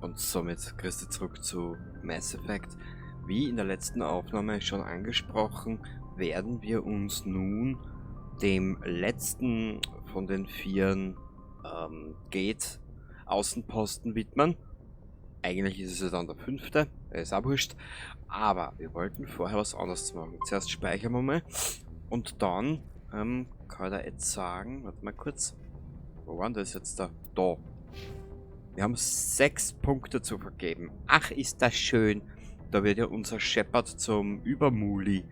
Und somit grüß dich zurück zu Mass Effect. Wie in der letzten Aufnahme schon angesprochen, werden wir uns nun dem letzten von den vier Gate-Außenposten widmen. Eigentlich ist es ja dann der fünfte, ist auch wurscht. Aber wir wollten vorher was anderes machen. Zuerst speichern wir mal und dann kann ich da jetzt sagen, warte mal kurz. Wo war denn das jetzt da? Da. Wir haben 6 Punkte zu vergeben. Ach, ist das schön. Da wird ja unser Shepard zum Übermuli.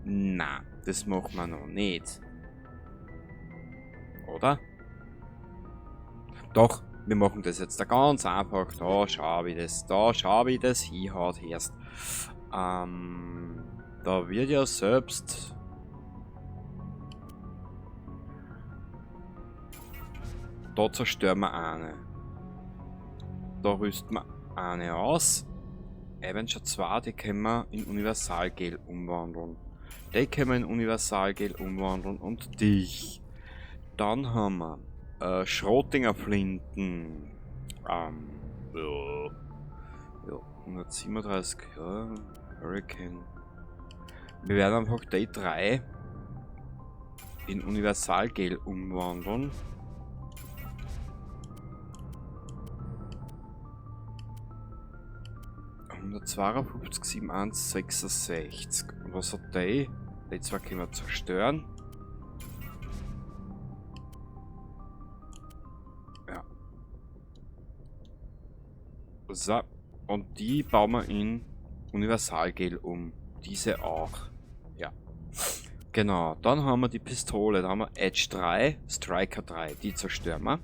Na, das machen wir noch nicht. Oder? Doch, wir machen das jetzt da ganz einfach. Da schau wie das, da schau wie das hinhaut erst. Da wird ja selbst... Da zerstören wir eine. Da rüsten wir eine aus. Avenger 2, die können wir in Universalgel umwandeln. Die können wir in Universalgel umwandeln und dich. Dann haben wir Schrottinger-Flinten. Ja. Ja, 137, ja. Hurricane. Wir werden einfach die 3 in Universalgel umwandeln. 152, 7, 1, 66. Und was hat die? Die 2 können wir zerstören. Ja. So. Und die bauen wir in Universalgel um. Diese auch. Ja. Genau. Dann haben wir die Pistole. Da haben wir Edge 3, Striker 3. Die zerstören wir.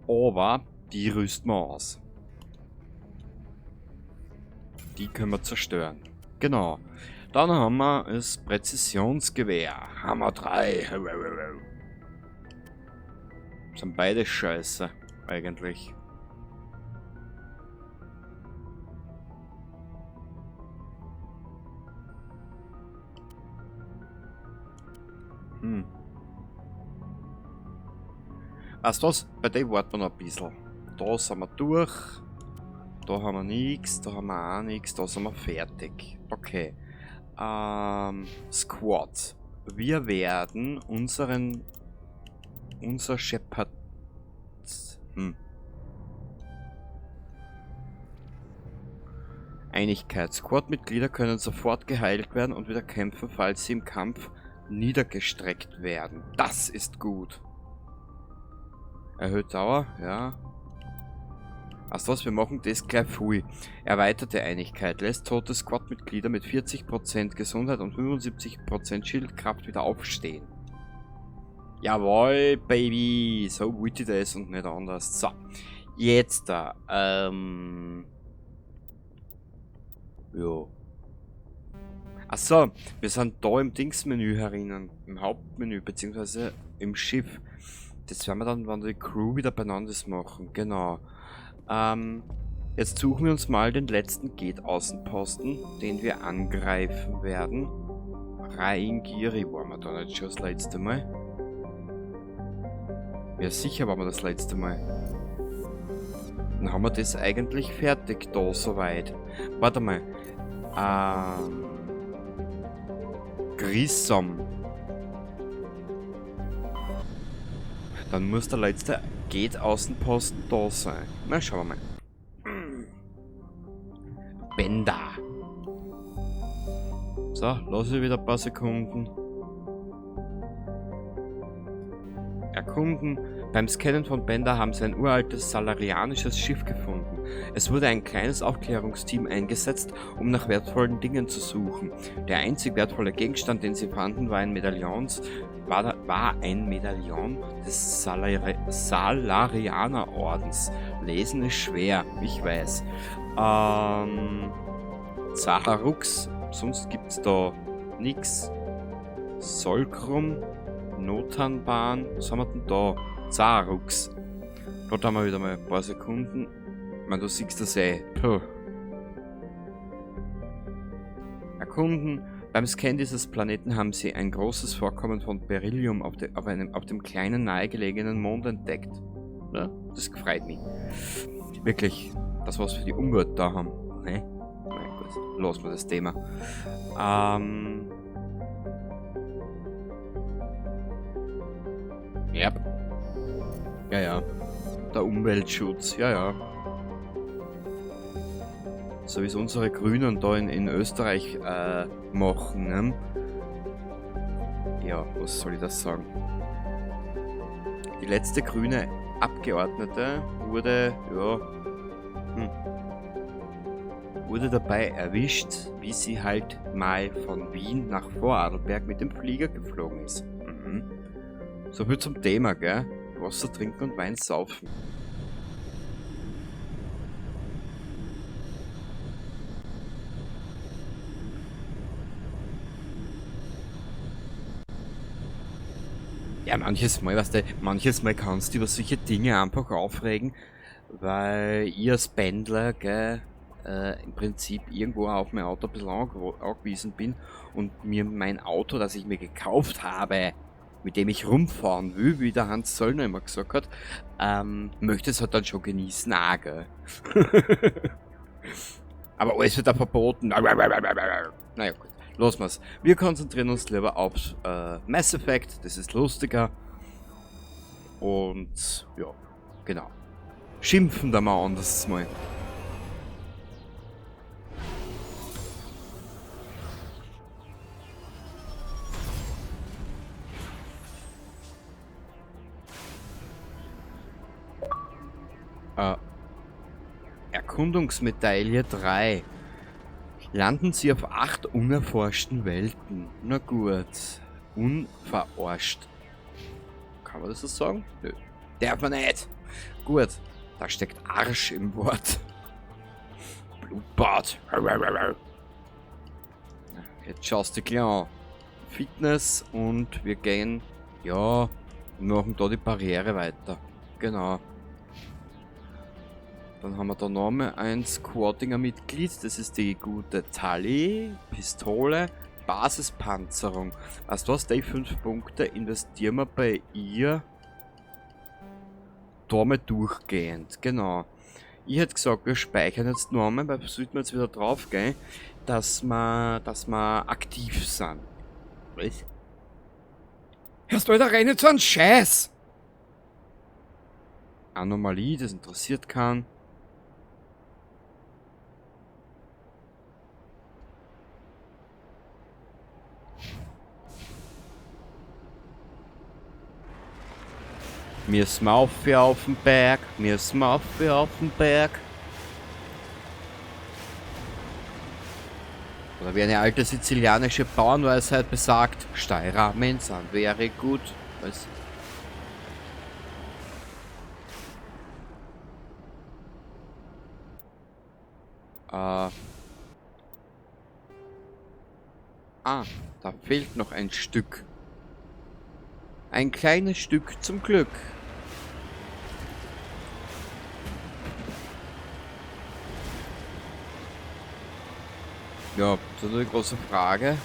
Aber die rüsten wir aus. Die können wir zerstören. Genau. Dann haben wir das Präzisionsgewehr. Hammer 3. Sind beide scheiße, eigentlich. Weißt du was? Bei dem warten wir noch ein bisschen. Da sind wir durch. Da haben wir nix, da haben wir auch nix, da sind wir fertig. Okay. Squad. Wir werden unser Shepard... Einigkeit. Squad-Mitglieder können sofort geheilt werden und wieder kämpfen, falls sie im Kampf niedergestreckt werden. Das ist gut. Erhöht Dauer, ja. Ach was, wir machen das gleich früh. Erweiterte Einigkeit. Lässt tote Squad-Mitglieder mit 40% Gesundheit und 75% Schildkraft wieder aufstehen. Jawohl, Baby. So wollte ich das und nicht anders. So. Jetzt da. Ja. Achso, wir sind da im Dingsmenü herinnen. Im Hauptmenü, beziehungsweise im Schiff. Das werden wir dann, wenn die Crew wieder beieinander ist, machen. Genau. Jetzt suchen wir uns mal den letzten Gate-Außenposten, den wir angreifen werden. Raingiri waren wir da nicht schon das letzte Mal. Ja, sicher waren wir das letzte Mal. Dann haben wir das eigentlich fertig da soweit. Warte mal. Grissom. Dann muss der letzte Gate-Außenposten da sein. Na, schauen wir mal. Bender. So, lass ich wieder ein paar Sekunden. Erkunden. Beim Scannen von Bender haben sie ein uraltes salarianisches Schiff gefunden. Es wurde ein kleines Aufklärungsteam eingesetzt, um nach wertvollen Dingen zu suchen. Der einzig wertvolle Gegenstand, den sie fanden, war ein Medaillon, war da, war ein Medaillon des Salarianerordens. Lesen ist schwer, ich weiß. Zaharux, sonst gibt's da nix. Solcrum, Notanbahn, was haben wir denn da? Zaharux. Dort haben wir wieder mal ein paar Sekunden. Ich meine, du siehst das eh. Puh. Erkunden. Beim Scan dieses Planeten haben sie ein großes Vorkommen von Beryllium auf dem kleinen nahegelegenen Mond entdeckt. Ne? Das freut mich. Wirklich, das was für die Umwelt da haben. Ne? Mein Gott, lassen wir das Thema. Ja. Ja, ja. Der Umweltschutz, ja, ja. So wie es unsere Grünen da in Österreich machen, ne? Ja, was soll ich das sagen? Die letzte grüne Abgeordnete wurde, ja, wurde dabei erwischt, wie sie halt mal von Wien nach Vorarlberg mit dem Flieger geflogen ist. So viel zum Thema, gell? Wasser trinken und Wein saufen. Ja, manches Mal, weißt du, manches Mal kannst du über solche Dinge einfach aufregen, weil ich als Pendler, gell, im Prinzip irgendwo auf mein Auto ein bisschen angewiesen bin und mir mein Auto, das ich mir gekauft habe, mit dem ich rumfahren will, wie der Hans Söllner immer gesagt hat, möchte es halt dann schon genießen, auch, gell. Aber alles wird da verboten. Naja, gut. Los mal's. Wir konzentrieren uns lieber auf Mass Effect, das ist lustiger. Und ja, genau. Schimpfen da mal anders mal. Erkundungsmedaille 3. Landen Sie auf 8 unerforschten Welten. Na gut. Unverarscht. Kann man das so sagen? Nö. Darf man nicht. Gut. Da steckt Arsch im Wort. Blutbad. Jetzt schaust du gleich an. Fitness und wir gehen... Ja, wir machen da die Barriere weiter. Genau. Dann haben wir da nochmal ein Squattinger-Mitglied. Das ist die gute Tali. Pistole. Basispanzerung. Weißt du was? Die 5 Punkte investieren wir bei ihr damit durchgehend. Genau. Ich hätte gesagt, wir speichern jetzt noch einmal, weil sollten wir jetzt wieder drauf gehen, dass wir aktiv sind. Was? Hörst du, Alter, renn jetzt so einen Scheiß! Anomalie, das interessiert keinen. Mir ist auf den Berg, mir ist auf den Berg. Oder wie eine alte sizilianische Bauernweisheit besagt, Steirer Mensan wäre gut. Was? Ah, da fehlt noch ein Stück. Ein kleines Stück zum Glück. Ja, das ist eine große Frage.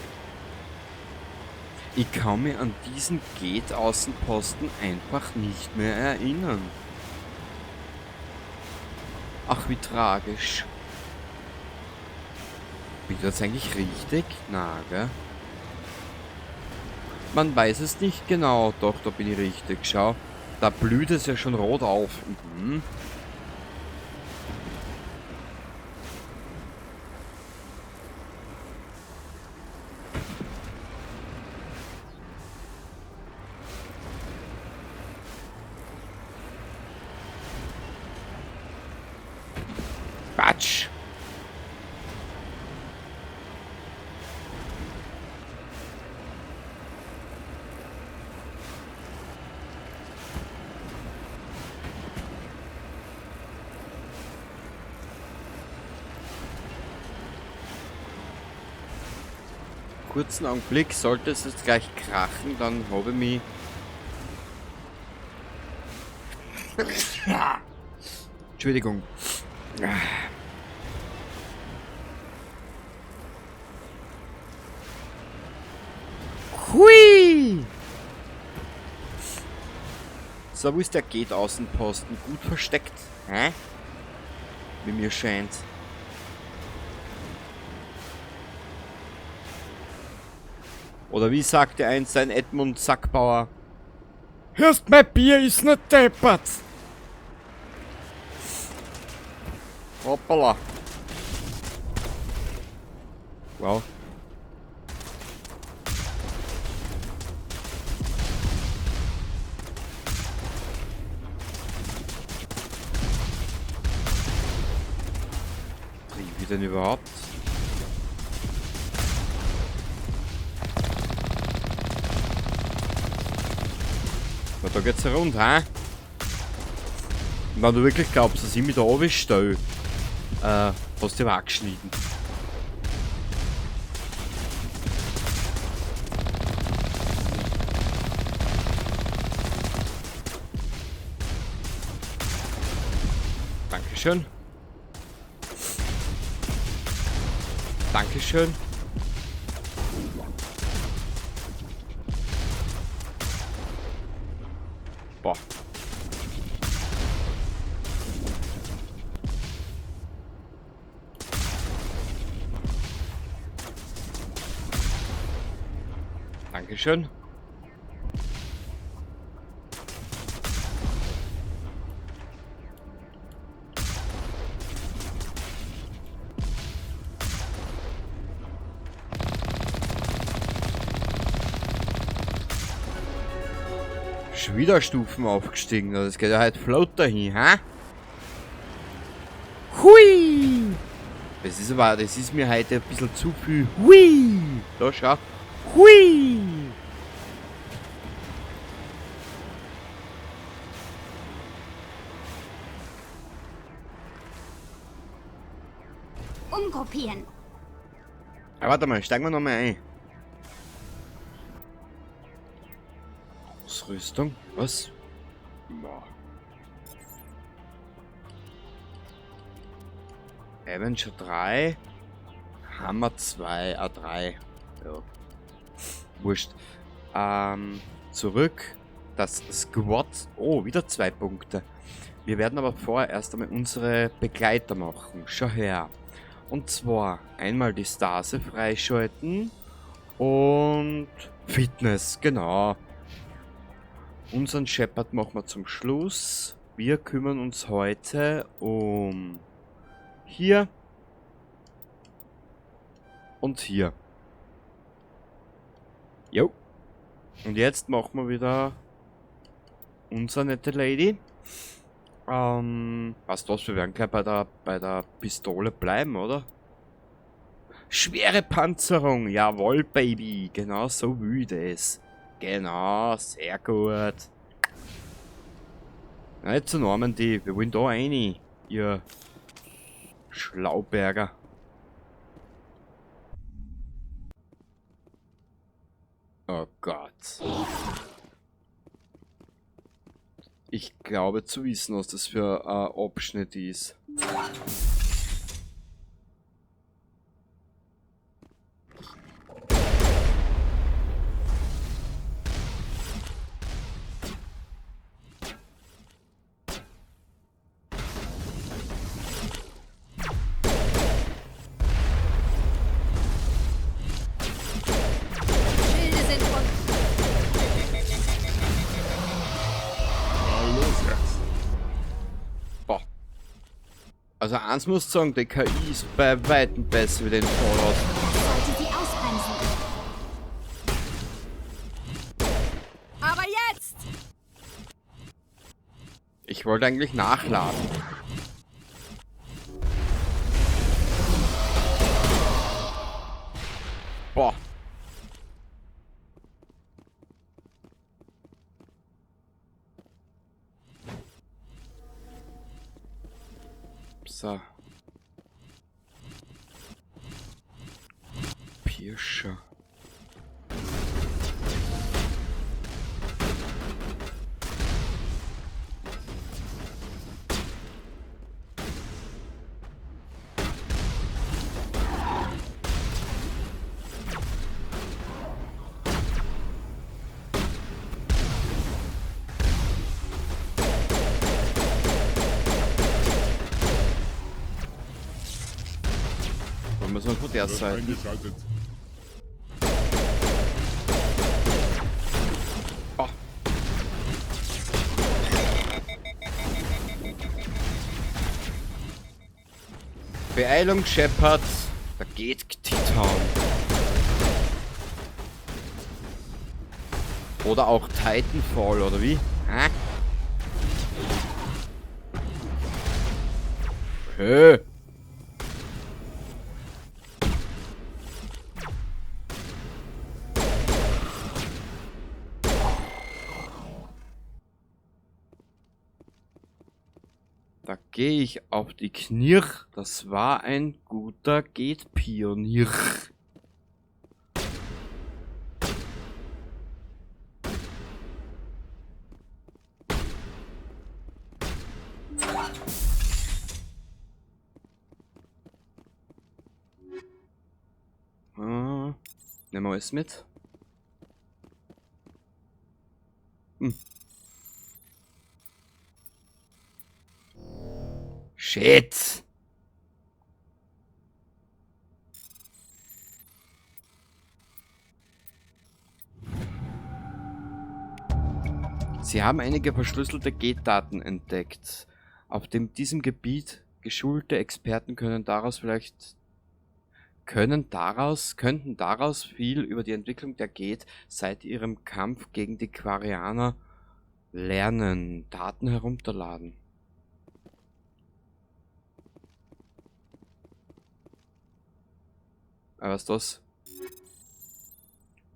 Ich kann mich an diesen Geth-Außenposten einfach nicht mehr erinnern. Ach, wie tragisch. Bin ich das eigentlich richtig? Na, gell? Man weiß es nicht genau. Doch, da bin ich richtig. Schau, da blüht es ja schon rot auf. Quatsch! Kurzen Augenblick, sollte es jetzt gleich krachen, dann habe ich mich... Entschuldigung. Hui! So, wo ist der Gate-Außenposten? Gut versteckt. Hä? Wie mir scheint. Oder wie sagte einst ein Edmund Sackbauer? Hörst, mein Bier ist nicht deppert! Hoppala. Wow. Wie denn überhaupt? Na, da geht's rund, hä? Wenn du wirklich glaubst, dass ich mich da runterstelle, hast du aber auch geschnitten. Dankeschön. Dankeschön. Boah. Dankeschön. Schon wieder Stufen aufgestiegen, das geht ja halt flott dahin, hä? Hui! Das ist aber, das ist mir heute ein bisschen zu viel. Hui! Da schau. Hui! Umgruppieren. Ja, warte mal, steigen wir nochmal ein. Ausrüstung? Was? Boah. Avenger 3, Hammer 2, A3. Ja. Wurscht. Zurück. Das Squad. Oh, wieder 2 Punkte. Wir werden aber vorher erst einmal unsere Begleiter machen. Schau her. Und zwar einmal die Stase freischalten und Fitness, genau. Unseren Shepard machen wir zum Schluss. Wir kümmern uns heute um hier und hier. Jo. Und jetzt machen wir wieder unsere nette Lady. Weißt du was, wir werden gleich bei der Pistole bleiben, oder? Schwere Panzerung, jawohl, Baby. Genau so wüde es. Genau, sehr gut. Na, jetzt zu Normandy, wir wollen da rein, ihr Schlauberger. Oh Gott. Ich glaube zu wissen, was das für ein Abschnitt ist. Also eins muss ich sagen, die KI ist bei weitem besser wie den Fallout. Sollte sie ausbremsen. Aber jetzt! Ich wollte eigentlich nachladen. Boah. So. Pirscher. wir es mal von der Wird Seite. eingeschaltet. Oh. Beeilung, Shepard. Da geht Titan. Oder auch Titanfall, oder wie? Hä? Hä? Da gehe ich auf die Knie. Das war ein guter Geth-Pionier. Ah, nehmen wir alles mit. Hm. Shit! Sie haben einige verschlüsselte Geth-Daten entdeckt. Auf diesem Gebiet geschulte Experten können daraus vielleicht können daraus, könnten daraus viel über die Entwicklung der Geth seit ihrem Kampf gegen die Quarianer lernen. Daten herunterladen. Was ist das?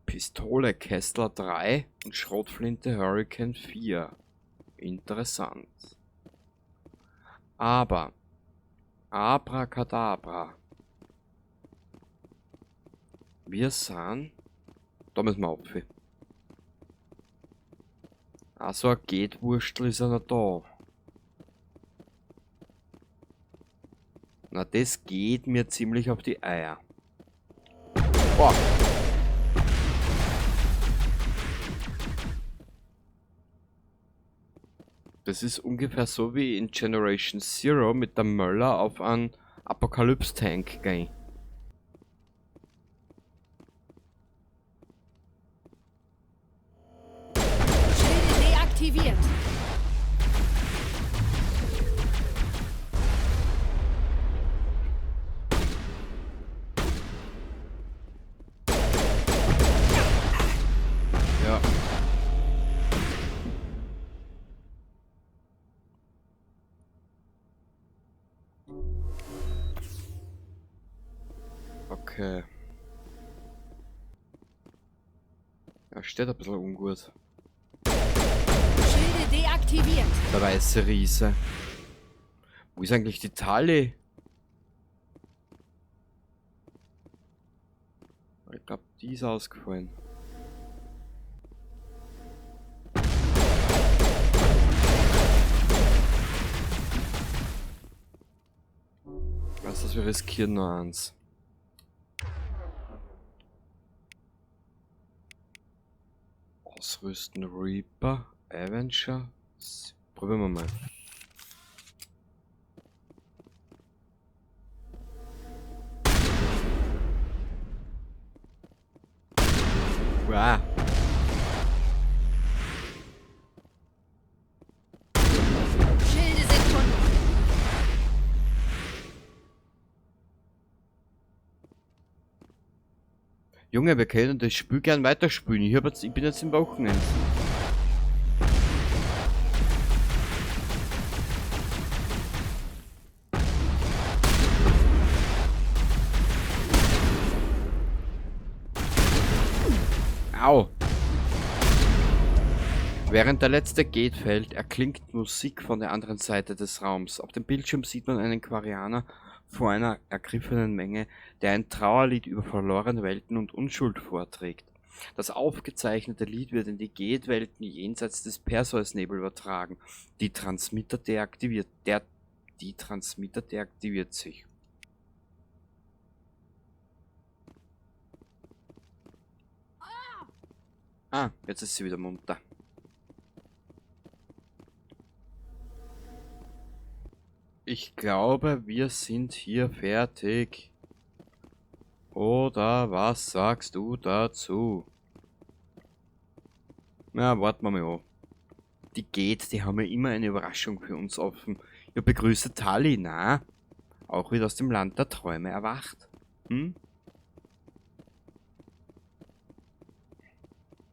Pistole Kessler 3 und Schrotflinte Hurricane 4. Interessant. Aber Abracadabra. Wir sind... Da müssen wir auf. Ah, so ein Geth-Wurstel ist ja noch da. Na, das geht mir ziemlich auf die Eier. Boah. Das ist ungefähr so wie in Generation Zero mit der Möller auf einen Apokalypse-Tank gehen. Schilde deaktiviert. Ja. Okay. Ja, steht ein bisschen ungut. Schilde deaktiviert. Der weiße Riese. Wo ist eigentlich die Tali? Ich glaub, die ist ausgefallen. Weißt du was, wir riskieren noch eins. Ausrüsten Reaper, Avenger. Probieren wir mal. Wow. Schilde sind schon. Junge, wir können das Spiel gern weiterspielen. Ich bin jetzt im Wochenende. Au! Während der letzte Geth fällt, erklingt Musik von der anderen Seite des Raums. Auf dem Bildschirm sieht man einen Quarianer vor einer ergriffenen Menge, der ein Trauerlied über verlorene Welten und Unschuld vorträgt. Das aufgezeichnete Lied wird in die Geth-Welten jenseits des Perseus-Nebel übertragen. Die Transmitter deaktiviert, der, die Transmitter deaktiviert sich. Ah, jetzt ist sie wieder munter. Ich glaube, wir sind hier fertig. Oder was sagst du dazu? Na, warten wir mal an. Die geht, die haben ja immer eine Überraschung für uns offen. Ja, begrüße Tali, na? Auch wieder aus dem Land der Träume erwacht. Hm?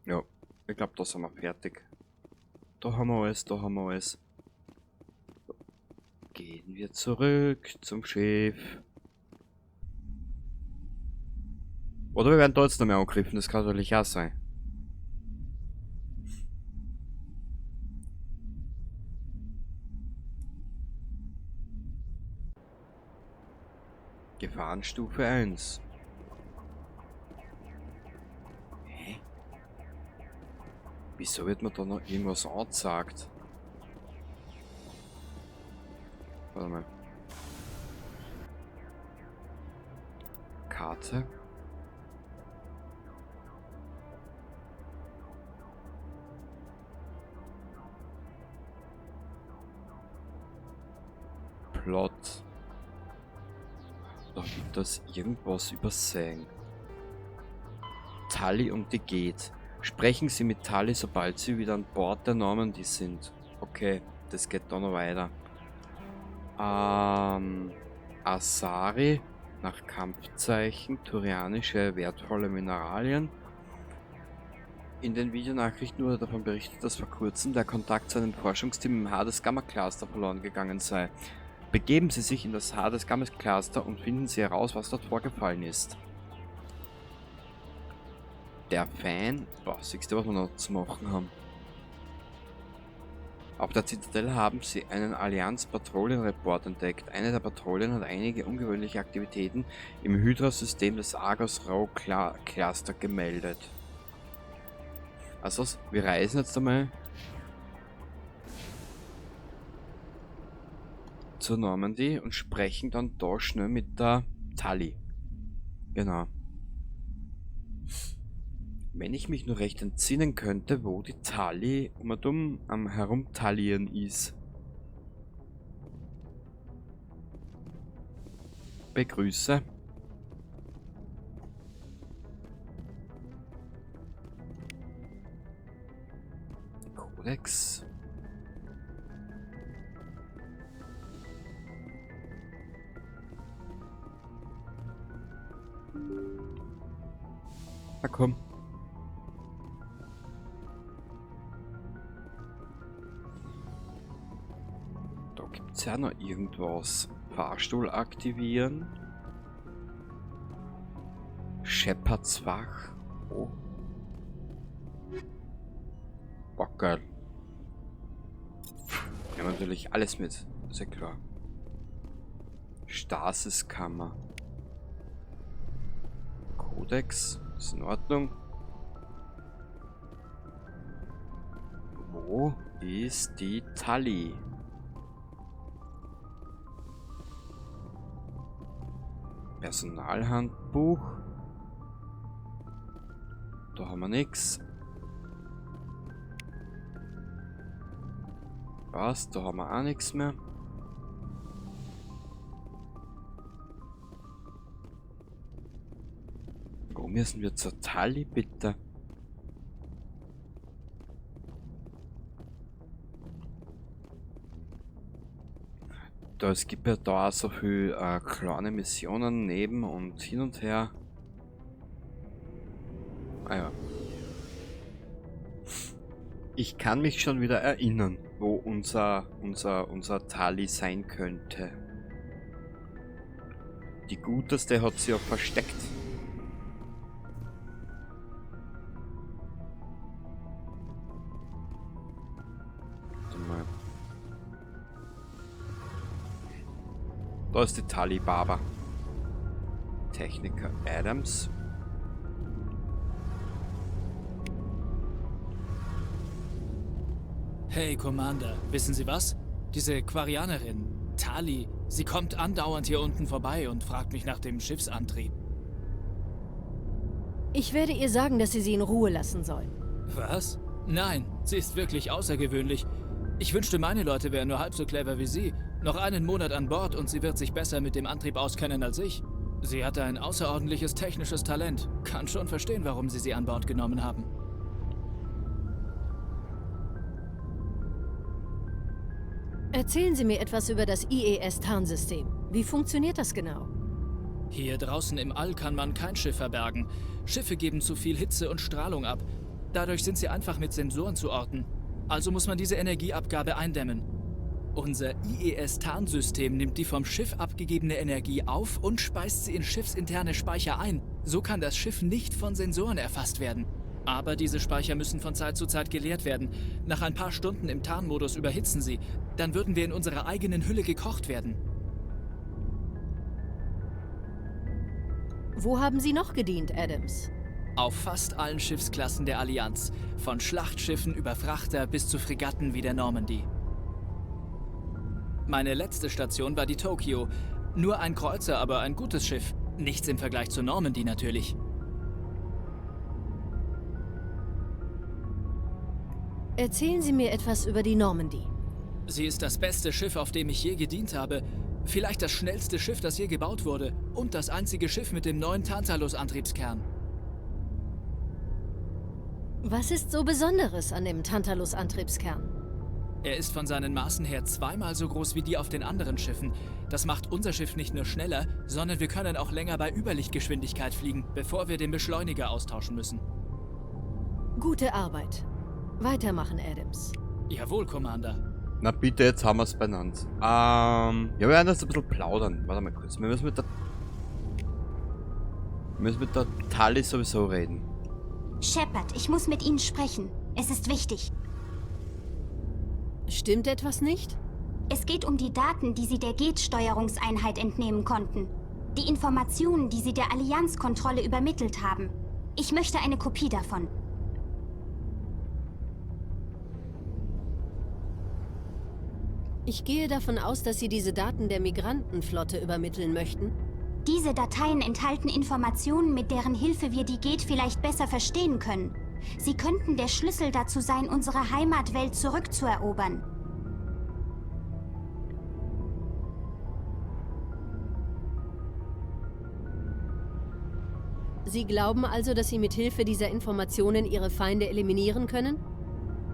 Ja, ich glaube, da sind wir fertig. Da haben wir alles, da haben wir alles. Gehen wir zurück zum Schiff. Oder wir werden da jetzt noch mehr angegriffen, das kann natürlich auch sein. Gefahrenstufe 1. Hä? Wieso wird mir da noch irgendwas angezeigt? Warte mal. Karte. Plot. Da gibt das irgendwas übersehen. Tali und die Geth. Sprechen Sie mit Tali, sobald Sie wieder an Bord der Normandy sind. Okay, das geht da noch weiter. Asari nach Kampfzeichen, turianische wertvolle Mineralien. In den Videonachrichten wurde davon berichtet, dass vor kurzem der Kontakt zu einem Forschungsteam im Hades Gamma Cluster verloren gegangen sei. Begeben Sie sich in das Hades Gamma Cluster und finden Sie heraus, was dort vorgefallen ist. Der Fan... Boah, siehst du, was wir noch zu machen haben? Auf der Zitadelle haben sie einen Allianz-Patrouillen-Report entdeckt. Eine der Patrouillen hat einige ungewöhnliche Aktivitäten im Hydra-System des Argos Rho Cluster gemeldet. Also, wir reisen jetzt einmal zur Normandy und sprechen dann da schnell mit der Tali. Genau. Wenn ich mich nur recht entsinnen könnte, wo die Tali um am Herumtallieren ist. Begrüße. Kodex. Na komm. Da gibt's ja noch irgendwas. Fahrstuhl aktivieren. Shepards Wach. Oh. Boah, geil. Wir haben natürlich alles mit. Ist ja klar. Stasiskammer. Kodex. Ist in Ordnung. Wo ist die Tali? Personalhandbuch. Da haben wir nix. Passt, da haben wir auch nix mehr. Wo müssen wir zur Tali, bitte? Da, es gibt ja da auch so viel kleine Missionen neben und hin und her. Ah ja. Ich kann mich schon wieder erinnern, wo unser Tali sein könnte. Die Guteste hat sie ja versteckt. Warte mal. Da ist die Tali Baba. Techniker Adams. Hey, Commander, wissen Sie was? Diese Quarianerin, Tali, sie kommt andauernd hier unten vorbei und fragt mich nach dem Schiffsantrieb. Ich werde ihr sagen, dass sie sie in Ruhe lassen soll. Was? Nein, sie ist wirklich außergewöhnlich. Ich wünschte, meine Leute wären nur halb so clever wie sie. Noch einen Monat an Bord und sie wird sich besser mit dem Antrieb auskennen als ich. Sie hatte ein außerordentliches technisches Talent. Kann schon verstehen, warum sie sie an Bord genommen haben. Erzählen Sie mir etwas über das IES-Tarnsystem. Wie funktioniert das genau? Hier draußen im All kann man kein Schiff verbergen. Schiffe geben zu viel Hitze und Strahlung ab. Dadurch sind sie einfach mit Sensoren zu orten. Also muss man diese Energieabgabe eindämmen. Unser IES-Tarnsystem nimmt die vom Schiff abgegebene Energie auf und speist sie in schiffsinterne Speicher ein. So kann das Schiff nicht von Sensoren erfasst werden. Aber diese Speicher müssen von Zeit zu Zeit geleert werden. Nach ein paar Stunden im Tarnmodus überhitzen sie. Dann würden wir in unserer eigenen Hülle gekocht werden. Wo haben Sie noch gedient, Adams? Auf fast allen Schiffsklassen der Allianz. Von Schlachtschiffen über Frachter bis zu Fregatten wie der Normandy. Meine letzte Station war die Tokio. Nur ein Kreuzer, aber ein gutes Schiff. Nichts im Vergleich zur Normandy natürlich. Erzählen Sie mir etwas über die Normandy. Sie ist das beste Schiff, auf dem ich je gedient habe. Vielleicht das schnellste Schiff, das je gebaut wurde. Und das einzige Schiff mit dem neuen Tantalus-Antriebskern. Was ist so Besonderes an dem Tantalus-Antriebskern? Er ist von seinen Maßen her zweimal so groß wie die auf den anderen Schiffen. Das macht unser Schiff nicht nur schneller, sondern wir können auch länger bei Überlichtgeschwindigkeit fliegen, bevor wir den Beschleuniger austauschen müssen. Gute Arbeit. Weitermachen, Adams. Jawohl, Commander. Na bitte, jetzt haben wir es benannt. Ja, wir werden jetzt ein bisschen plaudern. Warte mal kurz. Wir müssen mit der Tali sowieso reden. Shepard, ich muss mit Ihnen sprechen. Es ist wichtig. Stimmt etwas nicht? Es geht um die Daten, die Sie der Geth-Steuerungseinheit entnehmen konnten. Die Informationen, die Sie der Allianzkontrolle übermittelt haben. Ich möchte eine Kopie davon. Ich gehe davon aus, dass Sie diese Daten der Migrantenflotte übermitteln möchten. Diese Dateien enthalten Informationen, mit deren Hilfe wir die Geth vielleicht besser verstehen können. Sie könnten der Schlüssel dazu sein, unsere Heimatwelt zurückzuerobern. Sie glauben also, dass Sie mit Hilfe dieser Informationen Ihre Feinde eliminieren können?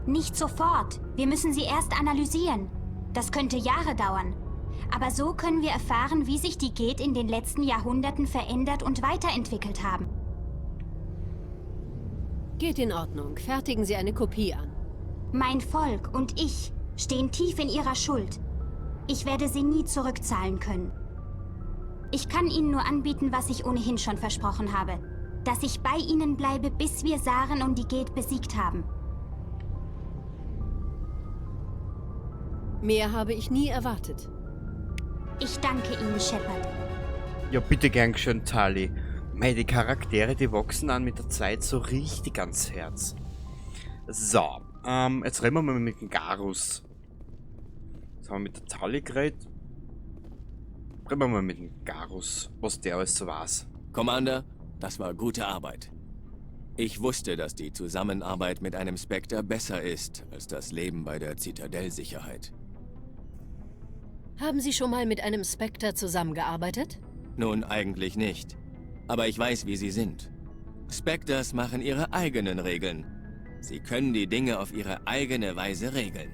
Nicht sofort. Wir müssen sie erst analysieren. Das könnte Jahre dauern. Aber so können wir erfahren, wie sich die Geth in den letzten Jahrhunderten verändert und weiterentwickelt haben. Geht in Ordnung. Fertigen Sie eine Kopie an. Mein Volk und ich stehen tief in ihrer Schuld. Ich werde sie nie zurückzahlen können. Ich kann Ihnen nur anbieten, was ich ohnehin schon versprochen habe. Dass ich bei Ihnen bleibe, bis wir Saren und die Geth besiegt haben. Mehr habe ich nie erwartet. Ich danke Ihnen, Shepard. Ja, bitte gern geschehen, Tali. Mei, die Charaktere, die wachsen an mit der Zeit so richtig ans Herz. So, jetzt reden wir mal mit dem Garrus. Jetzt haben wir mit der Tali geredet. Reden wir mal mit dem Garrus, was der alles so weiß. Commander, das war gute Arbeit. Ich wusste, dass die Zusammenarbeit mit einem Spectre besser ist, als das Leben bei der Zitadellsicherheit. Haben Sie schon mal mit einem Spectre zusammengearbeitet? Nun, eigentlich nicht. Aber ich weiß, wie sie sind. Spectres machen ihre eigenen Regeln. Sie können die Dinge auf ihre eigene Weise regeln.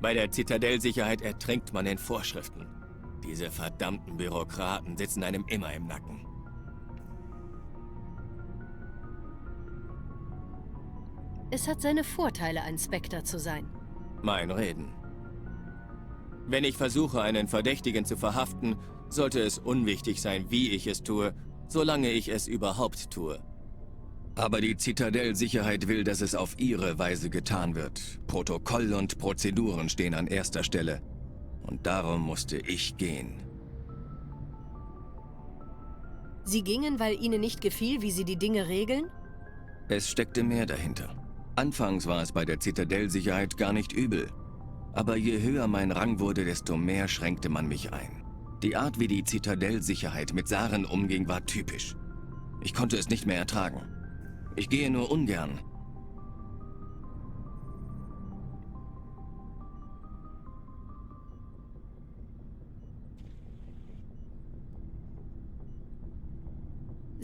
Bei der Zitadellsicherheit ertrinkt man in Vorschriften. Diese verdammten Bürokraten sitzen einem immer im Nacken. Es hat seine Vorteile, ein Spectre zu sein. Mein Reden. Wenn ich versuche, einen Verdächtigen zu verhaften, sollte es unwichtig sein, wie ich es tue, solange ich es überhaupt tue. Aber die Zitadellsicherheit will, dass es auf ihre Weise getan wird. Protokoll und Prozeduren stehen an erster Stelle. Und darum musste ich gehen. Sie gingen, weil Ihnen nicht gefiel, wie Sie die Dinge regeln? Es steckte mehr dahinter. Anfangs war es bei der Zitadellsicherheit gar nicht übel. Aber je höher mein Rang wurde, desto mehr schränkte man mich ein. Die Art, wie die Zitadellsicherheit mit Saren umging, war typisch. Ich konnte es nicht mehr ertragen. Ich gehe nur ungern.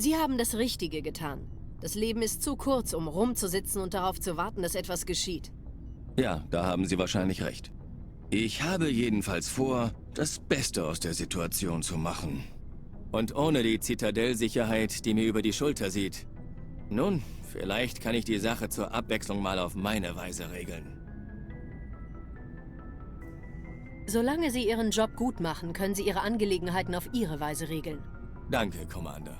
Sie haben das Richtige getan. Das Leben ist zu kurz, um rumzusitzen und darauf zu warten, dass etwas geschieht. Ja, da haben Sie wahrscheinlich recht. Ich habe jedenfalls vor, das Beste aus der Situation zu machen. Und ohne die Zitadellsicherheit, die mir über die Schulter sieht. Nun, vielleicht kann ich die Sache zur Abwechslung mal auf meine Weise regeln. Solange Sie Ihren Job gut machen, können Sie Ihre Angelegenheiten auf Ihre Weise regeln. Danke, Commander.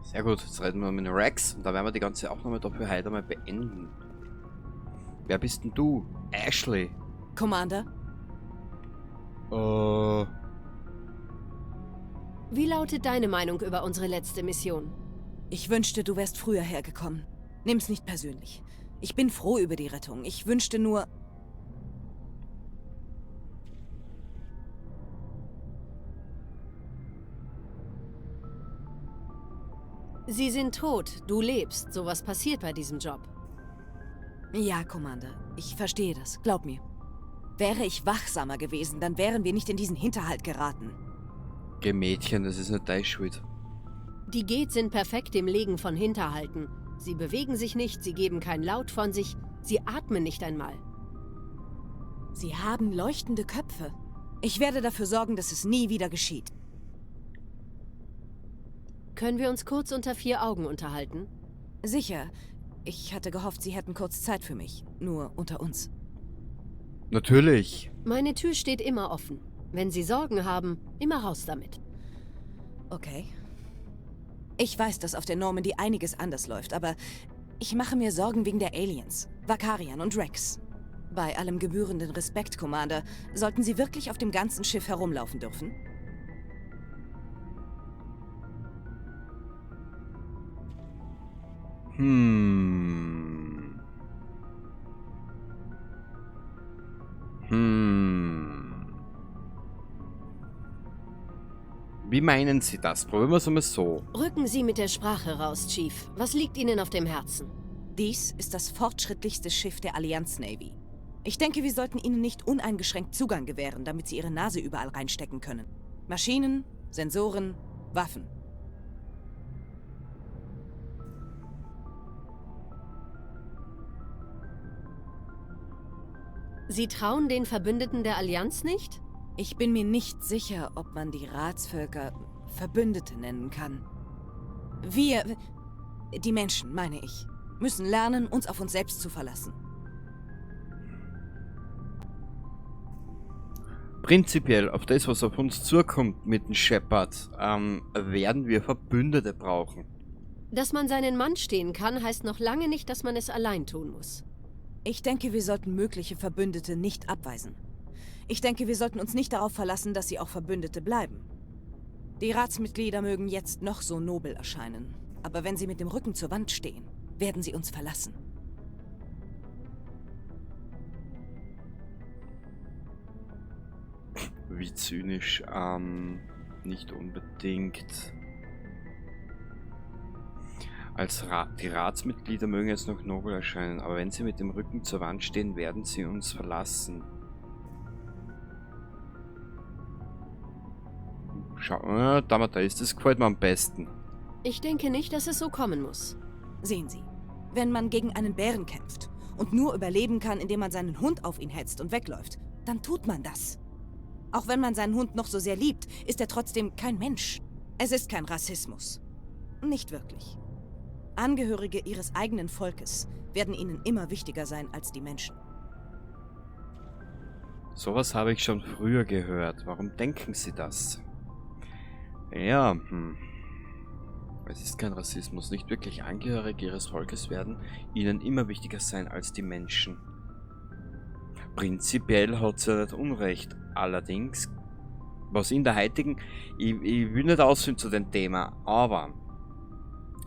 Sehr gut, jetzt reden wir mit Wrex und da werden wir die ganze Aufnahme dafür heute einmal beenden. Wer bist denn du? Ashley. Commander? Wie lautet deine Meinung über unsere letzte Mission? Ich wünschte, du wärst früher hergekommen. Nimm's nicht persönlich. Ich bin froh über die Rettung. Ich wünschte nur... Sie sind tot, du lebst. Sowas passiert bei diesem Job. Ja, Commander. Ich verstehe das. Glaub mir. Wäre ich wachsamer gewesen, dann wären wir nicht in diesen Hinterhalt geraten. Geh Mädchen, das ist nicht deine Schuld. Die Geth sind perfekt im Legen von Hinterhalten. Sie bewegen sich nicht, sie geben keinen Laut von sich, sie atmen nicht einmal. Sie haben leuchtende Köpfe. Ich werde dafür sorgen, dass es nie wieder geschieht. Können wir uns kurz unter vier Augen unterhalten? Sicher. Ich hatte gehofft, Sie hätten kurz Zeit für mich. Nur unter uns. Natürlich. Meine Tür steht immer offen. Wenn Sie Sorgen haben, immer raus damit. Okay. Ich weiß, dass auf der Normandy einiges anders läuft, aber ich mache mir Sorgen wegen der Aliens, Vakarian und Wrex. Bei allem gebührenden Respekt, Commander, sollten sie wirklich auf dem ganzen Schiff herumlaufen dürfen? Wie meinen Sie das? Probieren wir es einmal so. Rücken Sie mit der Sprache raus, Chief. Was liegt Ihnen auf dem Herzen? Dies ist das fortschrittlichste Schiff der Allianz Navy. Ich denke, wir sollten ihnen nicht uneingeschränkt Zugang gewähren, damit sie ihre Nase überall reinstecken können. Maschinen, Sensoren, Waffen. Sie trauen den Verbündeten der Allianz nicht? Ich bin mir nicht sicher, ob man die Ratsvölker Verbündete nennen kann. Wir, die Menschen, meine ich, müssen lernen, uns auf uns selbst zu verlassen. Prinzipiell, auf das, was auf uns zukommt mit dem Shepard, werden wir Verbündete brauchen. Dass man seinen Mann stehen kann, heißt noch lange nicht, dass man es allein tun muss. Ich denke, wir sollten mögliche Verbündete nicht abweisen. Ich denke, wir sollten uns nicht darauf verlassen, dass sie auch Verbündete bleiben. Die Ratsmitglieder mögen jetzt noch so nobel erscheinen, aber wenn sie mit dem Rücken zur Wand stehen, werden sie uns verlassen. Wie zynisch, nicht unbedingt. Die Ratsmitglieder mögen jetzt noch nobel erscheinen, aber wenn sie mit dem Rücken zur Wand stehen, werden sie uns verlassen. Schau, da, da ist das gefällt mir am besten. Ich denke nicht, dass es so kommen muss. Sehen Sie, wenn man gegen einen Bären kämpft und nur überleben kann, indem man seinen Hund auf ihn hetzt und wegläuft, dann tut man das. Auch wenn man seinen Hund noch so sehr liebt, ist er trotzdem kein Mensch. Es ist kein Rassismus. Nicht wirklich. Angehörige ihres eigenen Volkes werden ihnen immer wichtiger sein als die Menschen. Sowas habe ich schon früher gehört. Warum denken Sie das? Ja, Es ist kein Rassismus. Nicht wirklich Angehörige ihres Volkes werden ihnen immer wichtiger sein als die Menschen. Prinzipiell hat sie ja nicht Unrecht. Allerdings, was in der heutigen... Ich will nicht ausführen zu dem Thema, aber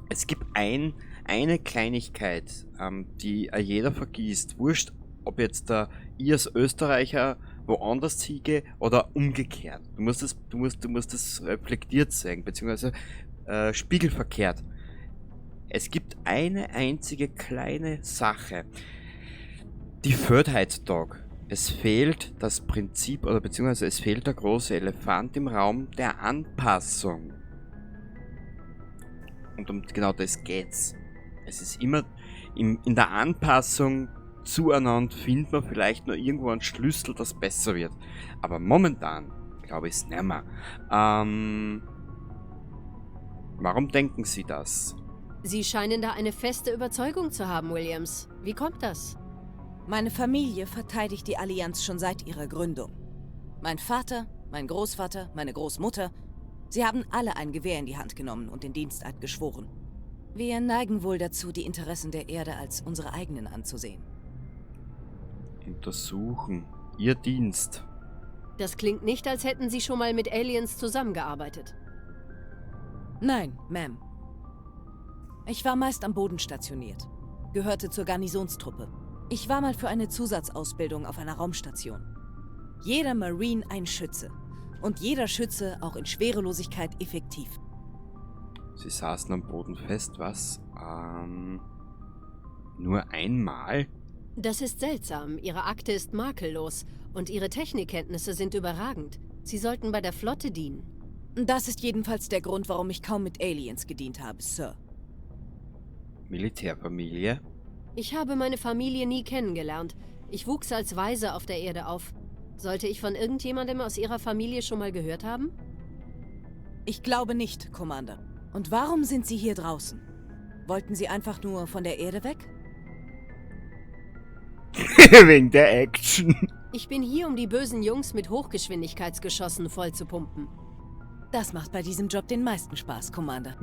es gibt eine Kleinigkeit, die jeder vergisst. Wurscht, ob jetzt da ich als Österreicher woanders hingehe oder umgekehrt. Du musst das reflektiert sehen, beziehungsweise spiegelverkehrt. Es gibt eine einzige kleine Sache, die fehlt heutzutage. Es fehlt das Prinzip, oder beziehungsweise es fehlt der große Elefant im Raum der Anpassung. Und um genau das geht's. Es ist immer in der Anpassung zueinander findet man vielleicht noch irgendwo einen Schlüssel, dass besser wird. Aber momentan glaube ich es nicht mehr. Warum denken Sie das? Sie scheinen da eine feste Überzeugung zu haben, Williams. Wie kommt das? Meine Familie verteidigt die Allianz schon seit ihrer Gründung. Mein Vater, mein Großvater, meine Großmutter, sie haben alle ein Gewehr in die Hand genommen und den Diensteid geschworen. Wir neigen wohl dazu, die Interessen der Erde als unsere eigenen anzusehen. Untersuchen. Ihr Dienst. Das klingt nicht, als hätten Sie schon mal mit Aliens zusammengearbeitet. Nein, Ma'am. Ich war meist am Boden stationiert. Gehörte zur Garnisonstruppe. Ich war mal für eine Zusatzausbildung auf einer Raumstation. Jeder Marine ein Schütze. Und jeder Schütze auch in Schwerelosigkeit effektiv. Sie saßen am Boden fest, was? Nur einmal? Das ist seltsam. Ihre Akte ist makellos und Ihre Technikkenntnisse sind überragend. Sie sollten bei der Flotte dienen. Das ist jedenfalls der Grund, warum ich kaum mit Aliens gedient habe, Sir. Militärfamilie? Ich habe meine Familie nie kennengelernt. Ich wuchs als Waise auf der Erde auf. Sollte ich von irgendjemandem aus Ihrer Familie schon mal gehört haben? Ich glaube nicht, Commander. Und warum sind Sie hier draußen? Wollten Sie einfach nur von der Erde weg? Wegen der Action. Ich bin hier, um die bösen Jungs mit Hochgeschwindigkeitsgeschossen vollzupumpen. Das macht bei diesem Job den meisten Spaß, Commander.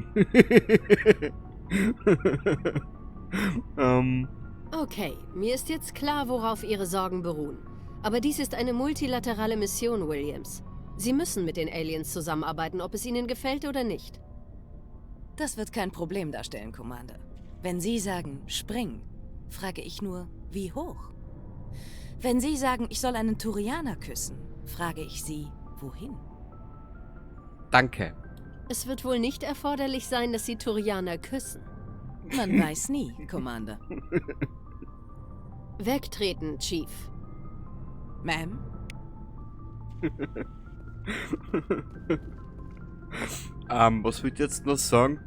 Okay, mir ist jetzt klar, worauf Ihre Sorgen beruhen. Aber dies ist eine multilaterale Mission, Williams. Sie müssen mit den Aliens zusammenarbeiten, ob es Ihnen gefällt oder nicht. Das wird kein Problem darstellen, Commander. Wenn Sie sagen, spring, frage ich nur, wie hoch? Wenn Sie sagen, ich soll einen Turianer küssen, frage ich Sie, wohin? Danke. Es wird wohl nicht erforderlich sein, dass Sie Turianer küssen. Man weiß nie, Commander. Wegtreten, Chief. Ma'am? Was wollte ich jetzt noch sagen?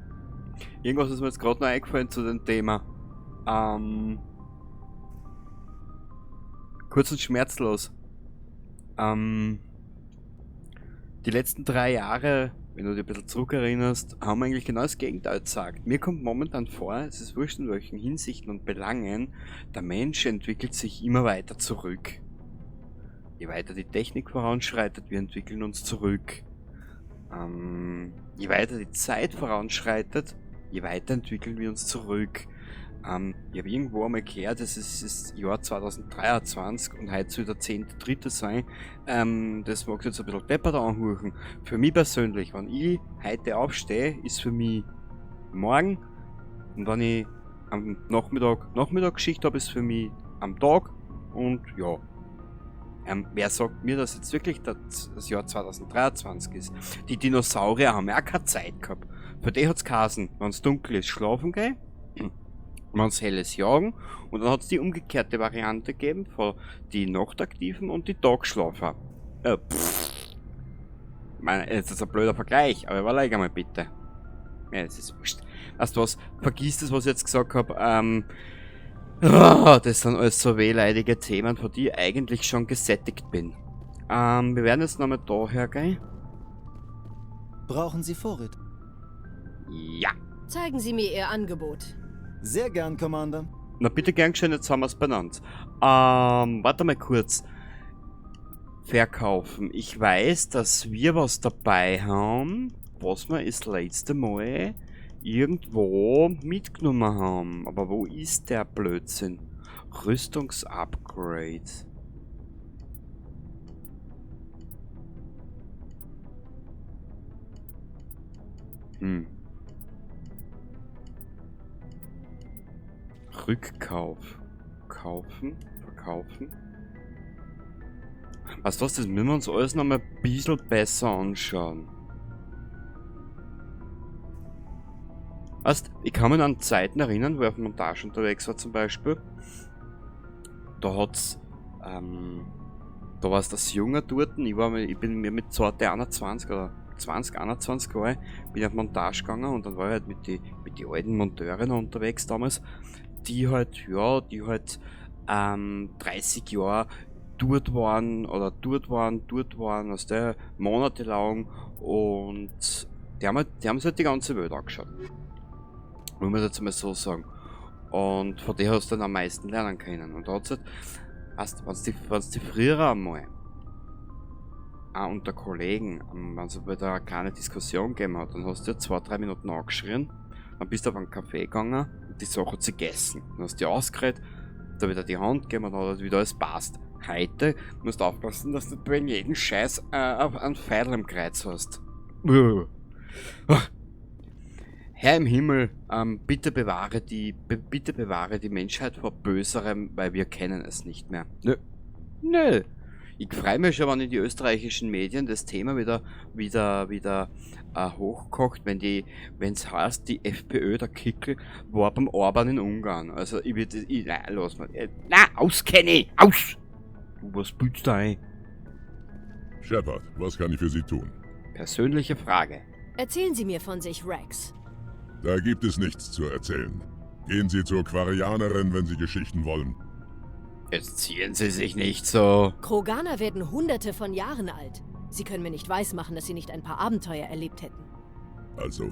Irgendwas ist mir jetzt gerade noch eingefallen zu dem Thema. Kurz und schmerzlos. Die letzten 3 Jahre, wenn du dich ein bisschen zurückerinnerst, haben eigentlich genau das Gegenteil gesagt. Mir kommt momentan vor, es ist wurscht in welchen Hinsichten und Belangen, der Mensch entwickelt sich immer weiter zurück. Je weiter die Technik voranschreitet, wir entwickeln uns zurück. Je weiter die Zeit voranschreitet, je weiter entwickeln wir uns zurück. Ich habe irgendwo einmal gehört, es ist das Jahr 2023 und heute soll der 10.3 sein. Das mag jetzt ein bisschen deppert anhören. Für mich persönlich, wenn ich heute aufstehe, ist für mich morgen. Und wenn ich am Nachmittag Nachmittagsschicht habe, ist für mich am Tag. Und ja. Wer sagt mir, dass jetzt wirklich das Jahr 2023 ist? Die Dinosaurier haben ja auch keine Zeit gehabt. Für die hat's geheißen, wenn's dunkel ist, schlafen gehen. Wenn's hell ist, jagen. Und dann hat's die umgekehrte Variante gegeben von die Nachtaktiven und die Tagschlafer. Pff. Ich meine, jetzt ist ein blöder Vergleich, aber überleg einmal bitte. Ja, es ist wurscht. Weißt du was? Vergiss das, was ich jetzt gesagt hab. Das sind alles so wehleidige Themen, von die ich eigentlich schon gesättigt bin. Wir werden jetzt nochmal da hergehen. Brauchen Sie Vorräte? Ja. Zeigen Sie mir Ihr Angebot. Sehr gern, Commander. Na bitte gern geschehen, jetzt haben wir's benannt. Warte mal kurz. Verkaufen. Ich weiß, dass wir was dabei haben, was wir das letzte Mal irgendwo mitgenommen haben. Aber wo ist der Blödsinn? Rüstungsupgrade. Rückkauf. Kaufen. Verkaufen. Weißt du was, das müssen wir uns alles noch mal ein bisschen besser anschauen. Weißt, ich kann mich an Zeiten erinnern, wo ich auf Montage unterwegs war zum Beispiel. Da hat's, da war's das Junge dort, ich bin mir mit 21 oder 20, 21 war ich, bin ich auf Montage gegangen und dann war ich halt mit die, mit die alten Monteuren unterwegs damals, die halt, ja, die halt 30 Jahre dort waren oder dort waren, weißt du, monatelang, und die haben sich halt die ganze Welt angeschaut. Muss man jetzt mal so sagen. Und von der hast du dann am meisten lernen können. Und da hat's halt, weißt, wenn's die früher einmal auch unter Kollegen, wenn's wieder eine kleine Diskussion gegeben hat, dann hast du ja 2-3 Minuten angeschrien, dann bist du auf einen Café gegangen und die Sache hat sie gegessen. Dann hast du die ausgeredet, da wieder die Hand gegeben und dann hat wieder alles passt. Heute musst du aufpassen, dass du bei jedem Scheiß einen Pfeil am Kreuz hast. Herr im Himmel, bitte bewahre die Menschheit vor Böserem, weil wir kennen es nicht mehr. Nö. Nö. Ich freue mich schon, wenn in die österreichischen Medien das Thema wieder hochkocht, wenn's heißt, die FPÖ, der Kickl, war beim Orban in Ungarn. Also ich würd, ich, nein, lass mal. Na, aus, Kenny, aus! Du, was bildest du ein? Shepard, was kann ich für Sie tun? Persönliche Frage. Erzählen Sie mir von sich, Wrex. Da gibt es nichts zu erzählen. Gehen Sie zur Quarianerin, wenn Sie Geschichten wollen. Jetzt zieren Sie sich nicht so. Kroganer werden hunderte von Jahren alt. Sie können mir nicht weismachen, dass Sie nicht ein paar Abenteuer erlebt hätten. Also,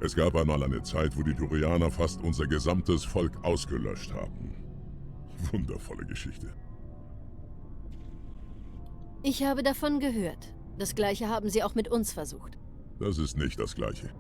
es gab einmal eine Zeit, wo die Turianer fast unser gesamtes Volk ausgelöscht haben. Wundervolle Geschichte. Ich habe davon gehört. Das Gleiche haben Sie auch mit uns versucht. Das ist nicht das Gleiche.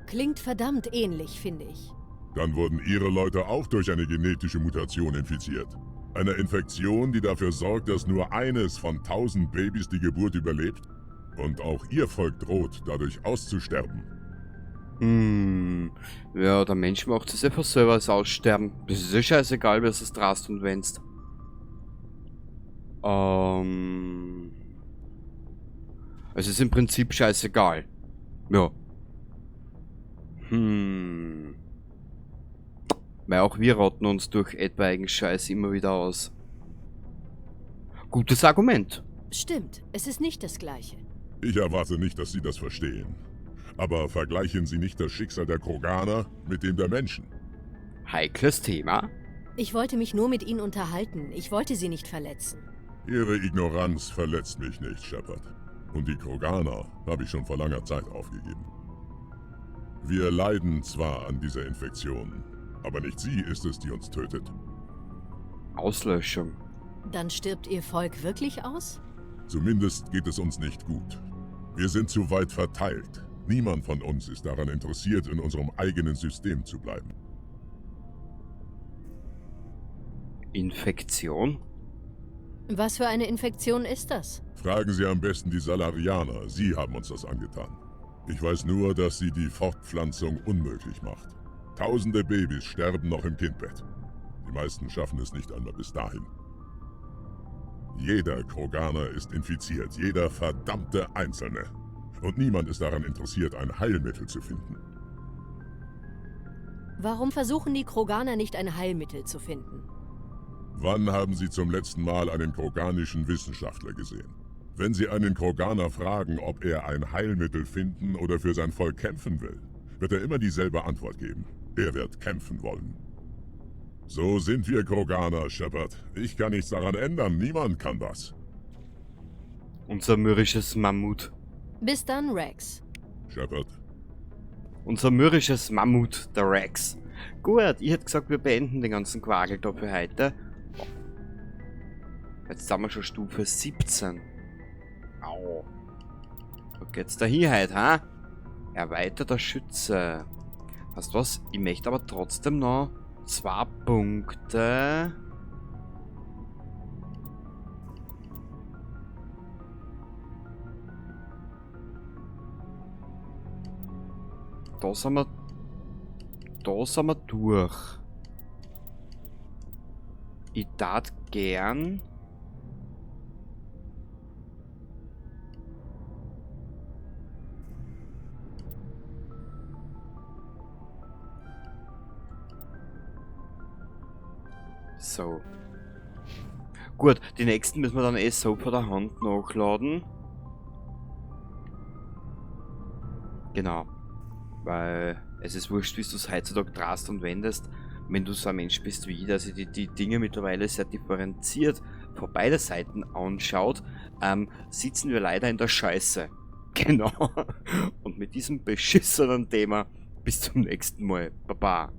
Klingt verdammt ähnlich, finde ich. Dann wurden Ihre Leute auch durch eine genetische Mutation infiziert. Eine Infektion, die dafür sorgt, dass nur eines von 1000 Babys die Geburt überlebt. Und auch Ihr Volk droht, dadurch auszusterben. Ja, der Mensch macht es einfach selber als Aussterben. Das ist ja scheißegal, wer es drast und wennst. Es ist im Prinzip scheißegal. Ja. Weil auch wir rotten uns durch etwaigen Scheiß immer wieder aus. Gutes Argument. Stimmt, es ist nicht das Gleiche. Ich erwarte nicht, dass Sie das verstehen. Aber vergleichen Sie nicht das Schicksal der Kroganer mit dem der Menschen. Heikles Thema. Ich wollte mich nur mit Ihnen unterhalten. Ich wollte Sie nicht verletzen. Ihre Ignoranz verletzt mich nicht, Shepard. Und die Kroganer habe ich schon vor langer Zeit aufgegeben. Wir leiden zwar an dieser Infektion, aber nicht sie ist es, die uns tötet. Auslöschung. Dann stirbt Ihr Volk wirklich aus? Zumindest geht es uns nicht gut. Wir sind zu weit verteilt. Niemand von uns ist daran interessiert, in unserem eigenen System zu bleiben. Infektion? Was für eine Infektion ist das? Fragen Sie am besten die Salarianer. Sie haben uns das angetan. Ich weiß nur, dass sie die Fortpflanzung unmöglich macht. Tausende Babys sterben noch im Kindbett. Die meisten schaffen es nicht einmal bis dahin. Jeder Kroganer ist infiziert, jeder verdammte Einzelne. Und niemand ist daran interessiert, ein Heilmittel zu finden. Warum versuchen die Kroganer nicht, ein Heilmittel zu finden? Wann haben Sie zum letzten Mal einen kroganischen Wissenschaftler gesehen? Wenn Sie einen Kroganer fragen, ob er ein Heilmittel finden oder für sein Volk kämpfen will, wird er immer dieselbe Antwort geben. Er wird kämpfen wollen. So sind wir Kroganer, Shepard. Ich kann nichts daran ändern. Niemand kann das. Unser mürrisches Mammut. Bis dann, Wrex. Shepard. Unser mürrisches Mammut, der Wrex. Gut, ich hätte gesagt, wir beenden den ganzen Quagel da für heute. Jetzt sind wir schon Stufe 17. Au. Wo geht's da hin heute, ha? Erweiterter Schütze. Weißt du was? Ich möchte aber trotzdem noch 2 Punkte. Da sind wir. Da sind wir durch. Ich tat gern. So. Gut, die nächsten müssen wir dann eh so von der Hand nachladen. Genau. Weil es ist wurscht, wie du es heutzutage drast und wendest, wenn du so ein Mensch bist wie ich, der sich die Dinge mittlerweile sehr differenziert von beiden Seiten anschaut, sitzen wir leider in der Scheiße. Genau. Und mit diesem beschissenen Thema bis zum nächsten Mal. Baba.